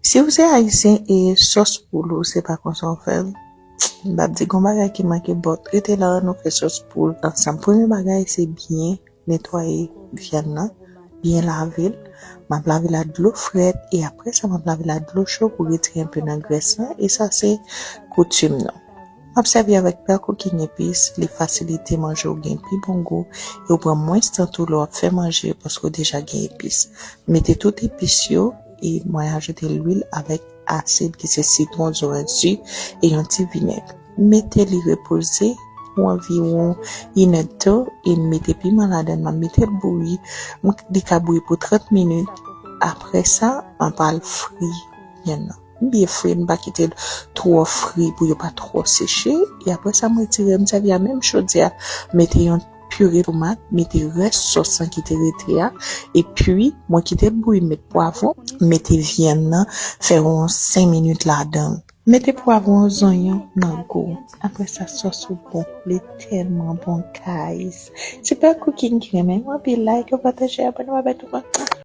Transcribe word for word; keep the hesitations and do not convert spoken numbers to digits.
Si w se ayisyen e sòs poul ou se pa konsa w fè l, m p ap di gon bagay ki manke, but rete la, nou fè sòs poul ansanm. Premye bagay se byen netwaye vyann nan, byen lave l. M ap lave l ak dlo frèt e apre sa m ap lave l ak dlo cho pou retire enpe nan grès lan, e sa se koutim nou. M ap sèvi avèk Pearl Cooking epis, li fasilite manje w gen pi bon gou e w pran mwens tan tou lè w ap fè manje paske w deja gen epis. Mete tout epis yo e mwen ajoute lwil avèk asid ki se sitwon, zoranj si e yon ti vinèg. Mete li repoze pou anviwon inèdtan e mete piman ladan l. M ap mete l bouyi, m- li ka bouyi pou trant minit. Apre sa, m ap al fri vyann nan. M byen fri, m pa kite l twò fri pou yo pa twò seche. E apre sa, m retire, m sèvi a menm chodyè a, mete yon pire tomat, mete rès sòs lan ki te rete a, epi mwen kite l bouyi, m met pwavwon, m mete vyann nan, fè yon senk minit ladan l. Mete pwavwon, zonyon nan gou. Apre sa, sòs ou bon. Li tèlman bon, guys. Super Cooking ki renmen anpil, like, pataje, abòne, bye bye tout moun.